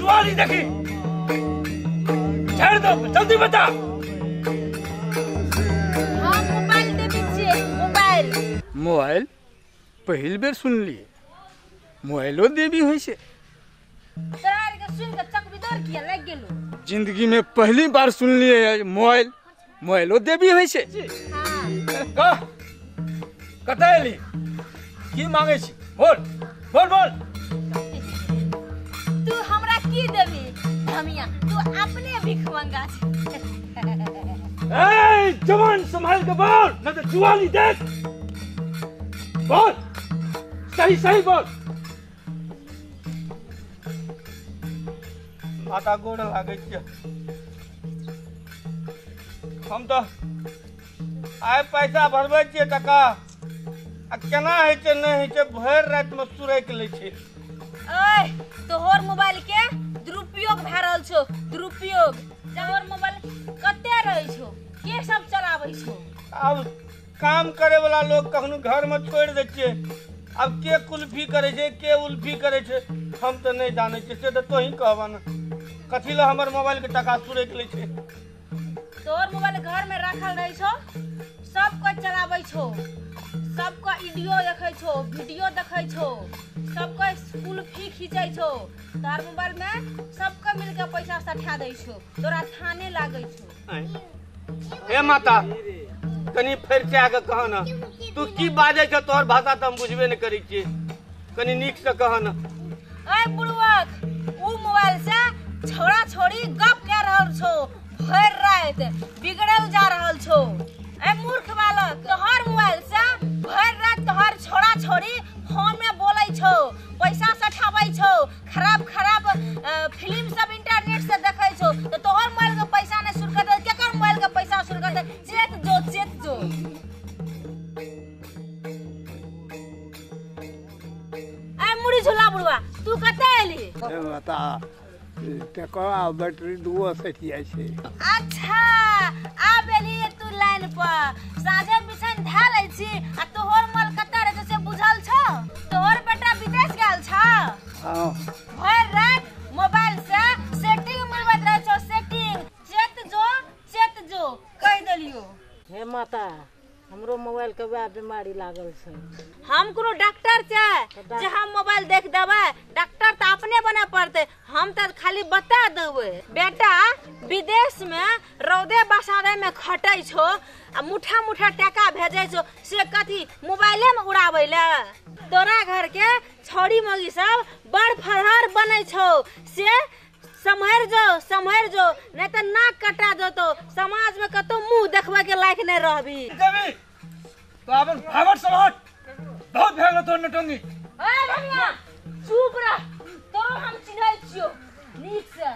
जुआली देखी। छेड़ दो, जल्दी बता। हम मोबाइल देबी छियै, मोबाइल। मोबाइल पहिल बेर सुनलियै, मोबाइलो देवी होइ छै। तोरा आर के सुन के चकबिदोर किया लागि गेलो? जिंदगी में पहली बार सुनलियै मोबाइल, मोबाइलो देवी होइ छै। हां। कह कतऽ एली, की मांगै छी? बोल बोल बोल। तू हमरा की देबी धमिया, तू अपने भीख मंगा छी। ए जवान संभाल के बोल, न तो जुआली देख। बोल सही सही बोल। माता गोड़ लागै छियै। हम तऽ आइ पैसा भरबै छियै टका, आ केना होइ छै नहि होइ छै भरि रातिमे सुरकि लै छै। ओए तोहर मोबाइल के दुरुपयोग भए रहल छौ, दुरुपयोग। तोहर मोबाइल कते रहै छौ, के सब चलाबै छौ? आब काम करे वाला लोग कखनो घर में छोड़ि दै छियै, आब के कुल्फी करे छै के उल्फी करे छै हम तऽ नहि जानै छियै, से तऽ तोही कहबह ने। कथी लए हमर मोबाइल के टका सुरकि लै छै? तोहर मोबाइल घर में राखल रहै छौ, सब कोइ चलाबै छौ, सबके वीडियो देखै छौ, वीडियो देखै छौ, सबके कुल्फी खींचै छौ। तोहर मोबाइल में सबके मिलके पैसा सठा दै छौ, तोरा थाने लागै छौ। हे माता कनी फेर के कह न, तू की बाजै छौ? तोहर भाषा तऽ हम बुझबे नहि करै छियै, कनी नीक से कह न। ऐ बुड़बक, उ मोबाइल से छोड़ा छोड़ी गप कए रहल छौ, भरि राति बिगड़ल जा रहल छौ। ऐ मूर्ख बालक, तोहर मोबाइल से भरि राति तोहर छोड़ा छोड़ी फोन में बोलै छौ, पैसा सठाबै छौ, खराब खराब फिल्म सब इंटरनेट से देखै छौ, तऽ तोहर मोबाइल के पैसा नहि सुरकतै, केकर मोबाइल के पैसा सुरकतै? चेत जो, चेत जो। ऐ मुड़ी झूला बुढ़वा, तू कतऽ एली? माता टका बैटरी दूओ सठि जाइ छै। अच्छा आब एली तू लाइन पर, साँझे बिछान धए लै छी आ तोहर मोबाइल कतऽ रहै छौ से बुझल छौ? तोहर बेटा विदेश गेल छौ, हँ। भरि राति मोबाइल से सेटिंग मिलबैत रहै छौ, सेटिंग। चेत जो, चेत जो, कहि देलियो। हे माता, हमरो मोबाइल के वएह बीमारी लागल छै। हम कोनो डॉक्टर छै जे हम मोबाइल देख देबै? डॉक्टर तऽ अपने बने पड़तै, हम तऽ खाली बता देबै। बेटा विदेश में रौदे बसारे में खटै छौ आ मुठा मुठा टका भेजै छौ, से कथी मोबाइले में उड़ाबै ले? तोरा घर के छौड़ी मौगी सब बड़ फरहर बनै छौ, से सम्हरि जो, सम्हरि जो, नहीं तऽ नाक कटा जतौ, समाज में कतौ मुंह देखबै के लायक नहीं रहबी। देवी तो अपन भागट सब हट, बहुत भए गेल तोहर नौटंकी। ए धनिया चुप रह, तोरो हम चिन्है छियौ नीक से।